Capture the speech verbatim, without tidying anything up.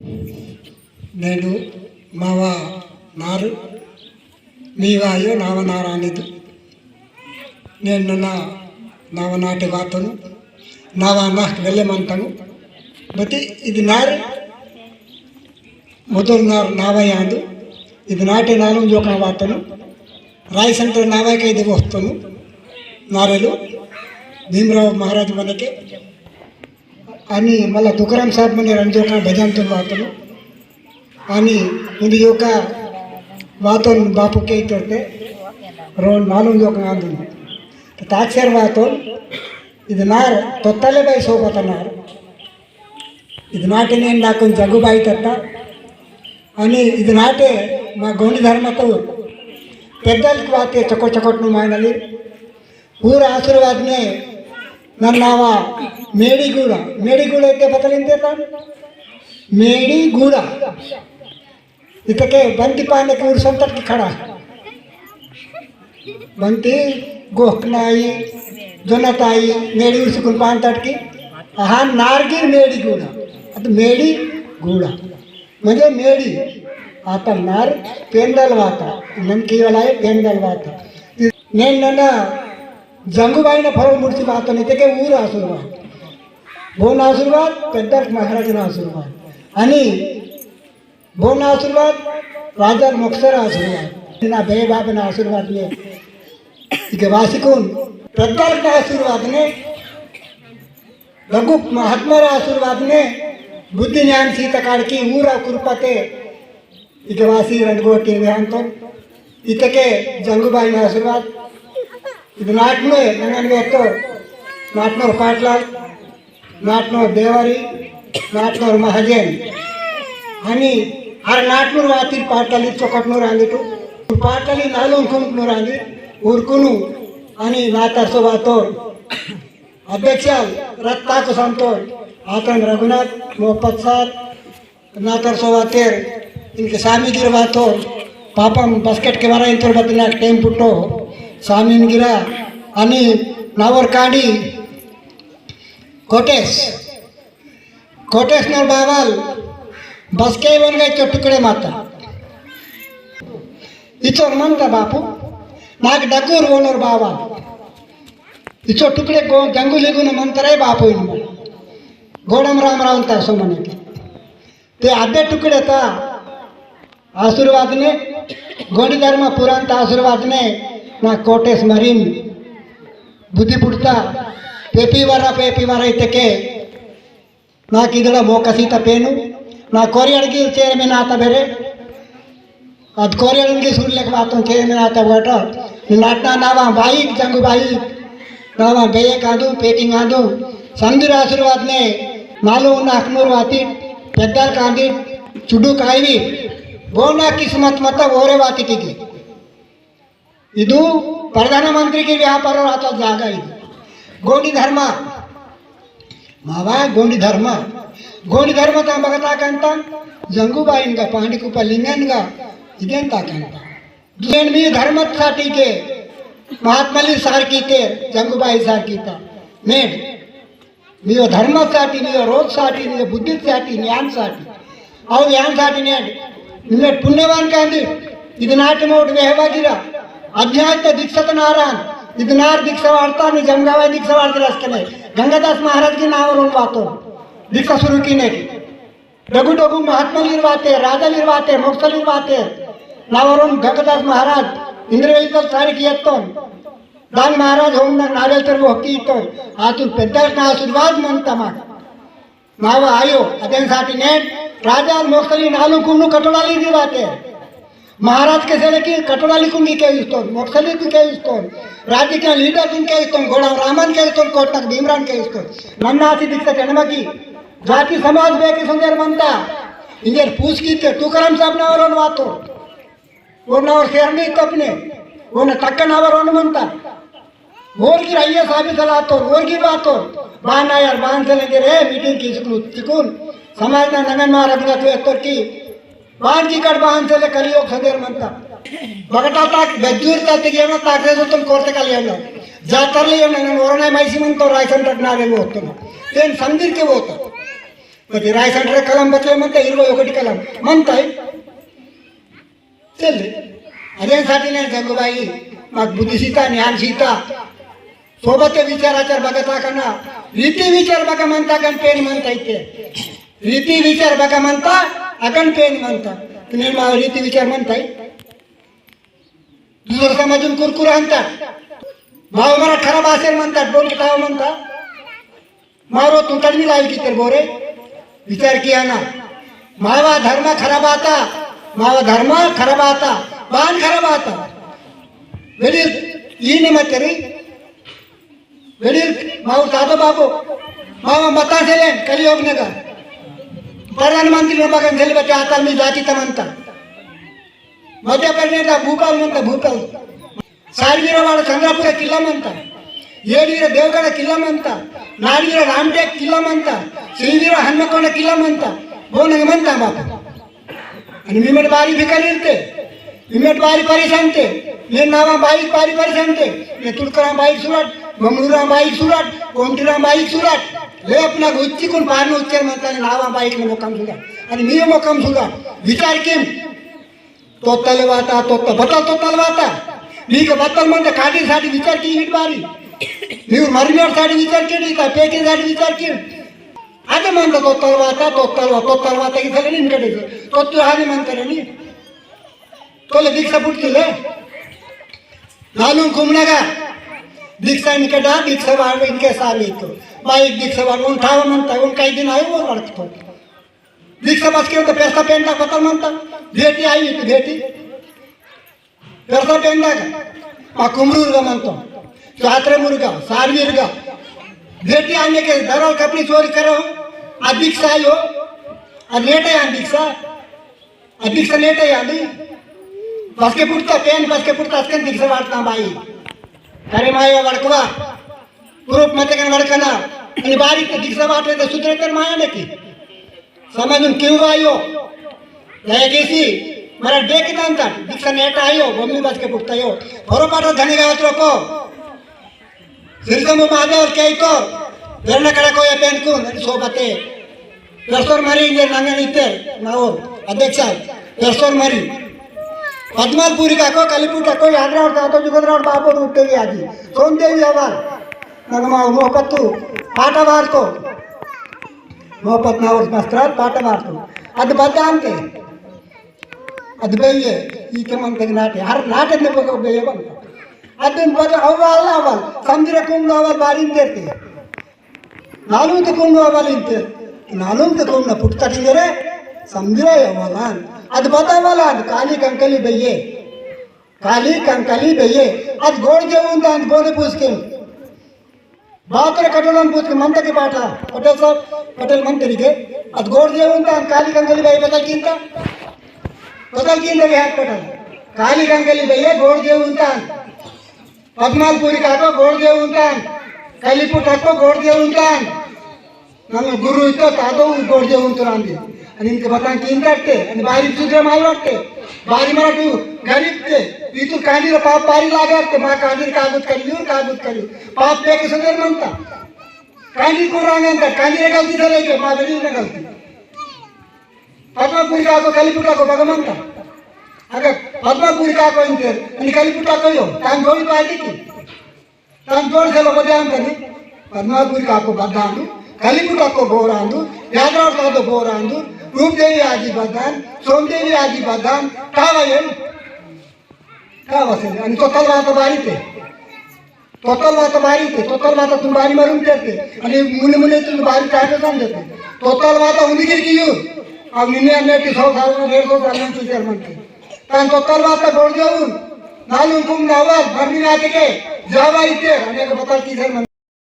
नेनु मावा नार मीवा आयो नावा नार आनिदु। नेनु नना नावा नाटे वातनु, नावा नाक वेले मंतनु। बती इद नार मोदल नार नावा आंदु। इद नाटे नालुंग जोका वातनु। राय सेंटर नावा के इद वस्तनु। नारेलु भीमराव महाराज मनके अनि मला तुकाराम साहब मने रंजोका भजन तो वातनु। अनि उन्दी जोका वातन बापू के इतरते रोन मालूम जोका आंदु। तो ताकसेर वातन इद नार तोत्तले बाई सोबत नार। इद नाटे नेन नाकुन जंगुबाई तत्ता। अनि इद नाटे मा गोंडी धर्मतो पेद्दल वाते चको चकोटनु मायनली ऊर आशीर्वादने नन्नावा मेड़ीगूड़ा, मेड़ीगूड़ा इत्ते बतलिंदे तान? मेड़ीगूड़ा। इतके बंती पाने के ऊर संतट की खड़ा। बंती गोखनाई, जोनताई, मेड़ी ऊर सुकुन पान तट की। अहान नारगिर मेड़ीगूड़ा। अत मेड़ीगूड़ा। म्हणजे मेड़ी, आता नार पेंदल वाता, नन केवल आए पेंदल वाता। नेन नना जंगुबाईना फरल मुर्ची वाता नहीं, तेके ऊर आशीर्वाद। बोन आशीर्वाद, पेद्दल महाराजना आशीर्वाद। अनि बोन आशीर्वाद, राजा मोक्सर आशीर्वाद। ना बे बाबना आशीर्वाद ले। इके वासिकुन, पेद्दल का आशीर्वाद ने, रघु महात्मार आशीर्वाद ने बुद्धि ज्ञान सीता काड़की ऊरा कुरुपते इके वासी रंडगोटी वेहंतो। इतके जंगुबाई आशीर्वाद। इद नाटने नंगन वेतो नाटनोर पाटलाल, नाटनोर देवारी, नाटनोर महाजन। अनि हर नाटनोर वातिर पाटलाली चोकटनोर आंदिटु। पाटलाली नालुंग कुंकनोर आंदी उरकुनु अनि नातर सोबातोर अध्यक्ष रत्ता को संतोर आतन रघुनाथ मोहपत सार नातर सोवातेर इनके सामी गिर वातोर पापम बस्केट के वारा इंतोर बतना टेम पुटो सामी गिरा अनि नावर कांडी कोटेस कोटेस नोर बावल बस्के वन गए तो टुकड़े माता इचोर मंता बापू नाक डगुर वोनोर बावल इचो टुकड़े गो जंगुली गुन मंतरे बापू इन गोडम राम रावण ता सोमने के ते आधे टुकड़े ता आशीर्वाद ने गोंडी धर्म पुराण ता आशीर्वाद ने ना कोटेस मरीन बुद्धि पुड़ता पेपी वारा पेपी वारा इतके ना किदड़ा मोकसी तपेनु ना कोरियड़ की चेयर में ना तबेरे अद कोरियड़ की सुन लेक बातों चेयर में ना तबेरे नाटना नावा बाइक जंगू बाइक नावा बेये कांदू पेकिंग आंदू संदिर आशीर्वाद ने नालो उन्ना अखनूर वाती पेद्दाल कांदी चुडू काईवी बोना किस्मत मत ओरे वाती टिकी इदु प्रधानमंत्री के व्यापार आता जागा इदु गोंडी धर्म मावा गोंडी धर्म गोंडी धर्म ता बगता कंता जंगूबाईन का पांडी कुपा लिंगन का इदेन ता कंता दुएन मी धर्म साटी के महात्माली सार कीते जंगूबाई सार कीता मेड मीओ धर्म साटी मीओ रोज साटी मीओ बुद्धि साटी ज्ञान साटी अव ज्ञान साटी ने निमे पुण्यवान कांदी इद नाट मोट वेहवा गिरा अध्यात्म दीक्षात नारान इद नार दीक्षा वार्ता ने जमगावा दीक्षा वार्ता रसकने गंगादास महाराज के नाव रोन वातो दीक्षा शुरू कीने की डगु डगु महात्मा लिरवाते राजा लिरवाते मोक्ष लिरवाते नाव रोन गंगादास महाराज इंद्रवेल सारी कियत्तोन दान महाराज होम ना नावेल तर वो की तो आतुल पेद्दाल ना आशीर्वाद मंता माक मावा आयो अदेन साटी ने राजा मोक्सली नालू कुन्नु कटोडाली दी बाते महाराज के सेले की कटोडाली कुन्नु के इस्तो मोक्सली कुन्नु के इस्तो राज्य के लीडर कुन्नु के इस्तो घोड़ा रामन के इस्तो कोटक भीमरान के इस्तो नन्ना आसी दिक्कत जन्म की जाति समाज बेके संदेर मंता इंजेर पूछ की ते तुकाराम साहब ना और वातो ओरना ओर शेरनी तपने, ओरना तक्कन आवर ओन मंता। ओर की रैया साबित लातो, ओर की बातो। बान आयर, बान से लेके रे, मीटिंग की सुकुन, सुकुन। समाज ना नंगन मार अगना तू एत्तर की। बान की कट बान से ले कलियोग सदेर मंता। बगटा ताक, बेजूर ताक ते गेम ताक रे तुम कोरते कलियोग ना। जातर ले गेम ना, ओरना मैसी मन तो राइसन तक ना रे वो तुम। तेन संदिर के वो तो। पति राय सेंटर कलम बतले मंता, इरवै ओकटी कलम मंता है। चले। अदेन साटी ने जंगुबाई, माक बुद्धि सीता, ज्ञान सीता। सोबते विचार आचार बगता कना, रीति विचार बग मंता अगन पेन मंता इते। रीति विचार बग मंता, अगन पेन मंता। तुने मा रीति विचार मंता है। दूसरा समाजुन कुरकुरा अंता। माव मरा खराब आसेर मंता, डोल किताव मंता। मारो तू तड़मी लाल की तेरे बोरे। विचार किया ना। मावा धर्म खराब आता। मावा धर्म खराब आता। बान खराब आता। वेलिल, ई ने मत करी। वेलिल, माव तातो बाबू। मावा मता सेलेन, कलियोग नगर। प्रधानमंत्री ने बगन सेले बच्चा आता मी जाति तमंता। मध्य प्रदेश दा भूपाल मंता भूपाल। सारवीरा वाला चंद्रपुर किल्ला मंता। येडवीरा देवगढ़ किल्ला मंता। नाडवीरा रामटेक किल्ला मंता। श्रीवीरा हनुमकोंड किल्ला मंता। बोनंग मंता बाप। अनि मिमेट बारी भिकारी इरते। मिमेट बारी परेशान ते। ने नावा बाई बारी परेशान ते। ने तुड़करा बाई सुरट, मंगलूरा बाई सुरट, कोमटीरा बाई सुरट। ले अपना गुच्ची कुन पारन उच्चर मंता ने नावा बाई के मोकम सुरट। अनि मी मोकम सुरट। विचार किम। तोतल वाता, तोत-, बतल तोतल वाता। नीक बतल मंता काटी साटी विचार की इट बारी। नीव मरमियार साटी विचार की, नीक पेके साटी विचार की। अदे मंता तोतल वाता, तोतल वा-, तोतल वाता की थले नीम कटे से। तोतल हानि मंता रे नी। तोले दीक्षा फुट की ले। नालुंग कुमनागा। दीक्षा इनके डा, दीक्षा वार इनके सामी तो। भाई दीक्षा वार उन ठाव मंता, उन कई दिन आयो वो लड़क तो। दीक्षा बस के तो पैसा पेंदा खत्म मंता। भेटी आई तो भेटी। पैसा पेंदा का। आ कुमरूर का मंतो। चात्रे मुर्गा, सारवीर का। भेटी आने के दरल कपड़ी चोरी करो। आ दीक्षा आयो। आ लेटे आ दीक्षा। आ दीक्षा लेटे आ दी। बस के पुटता पेन, बस के पुटता अस्कन दीक्षा वाटता बाई। अरे मायो वड़कवा। प्रूफ मते कन वड़कना। अनि बारी तो दीक्षा बाटे तो सुधरे तर माया ने की। समझ उन क्यों आयो? दया किसी मरा देख दान तक दीक्षा नेट आयो, बम्मी बस के पुटता यो। फरो पाटो धनी गावत रोको। सिरसम महादेव के तो धरना कड़ा को ये पेन कुन, अनि सोबते। पेरसोर मरी इंगे नंगन इत्ते, नाओ, अध्यक्ष, पेरसोर मरी। पद्मालपुरी काको, कलिपुट काको, यादराव तातो, जुगदराव बाबू, रूपदेवी आजी। सोमदेवी अवाल। नगमा मोहपत्तु, पाटा वारतो। मोहपत नावर मस्त्राल, पाटा वारतो। अद बदांते। अद बेये, ई के मन तक नाटे। हर नाटे ने बको बेये बन। अद बद अवाल, अवाल। समझ रखूंगा अवाल बारिंग देते। नालुंग ते कुंडु अवाल इंते, नालुंग ते कुंडु पुटता टिंगरे, समझिरा अवालान। अद बता अवालान, काली कंकली बइये, काली कंकली बइये। अद गोड़ जे उंदा, अद गोड़ पूछ के। बातरे कटोलन पूछ के, मंत्री के पाटा, पटेल साहब, पटेल मंत्री के। अद गोड़ जे उंदा, अद काली कंकली बइये, बता किंता? बता किंता के हाथ पटेल। काली कंकली बइये, गोड़ जे उंदा। पद्मालपुरी काको गोड़ जे उंतान, कलिपुट हक्को गोड़ जे उंतान। नन्ना गुरु इत्तो तातो गोड़ जे उंतुरांदी। अनि इनके बतान कीन करते, अनि बारी सुधरे माल रखते, बारी मराठू गरीब ते, इतु कांडी रे पाप बारी लागे ते, मा कांडी रे कागुत करियो, कागुत करियो। पाप पे के सुधर मनता। कांडी को रांगन ता, कांडी रे गलती धरे के, मा गरीब ने गलती। पद्मापुरी काको कलिपुट काको बगमंता। अगर पद्मापुरी काको इंतेर, अनि कलिपुट काको यो, तान जोड़ी पार्टी की। तान जोड़ से लो बजान तनी। पद्मापुरी काको बदांदु, कलिपुट काको बोरांदु, यादव कादो बोरांदु, रूपदेवी आजी बदान, सोमदेवी आजी बदान, कावा ये? कावा से, अनि तो तलवा तो बारी ते। तोतल वाता बारी ते, तोतल वाता तुम बारी मालूम करते। अनि मुने मुने तुम बारी चाहते समझते। तोतल वाता उन्हीं के कियो। अब निन्ने अन्य की सौ साल में, डेढ़ सौ साल में टीचर बनते। तान तोतल वाता बोल जाऊन। नालू तुम नावल, भरनी ना के, जावा इते, अने के बता टीचर मन।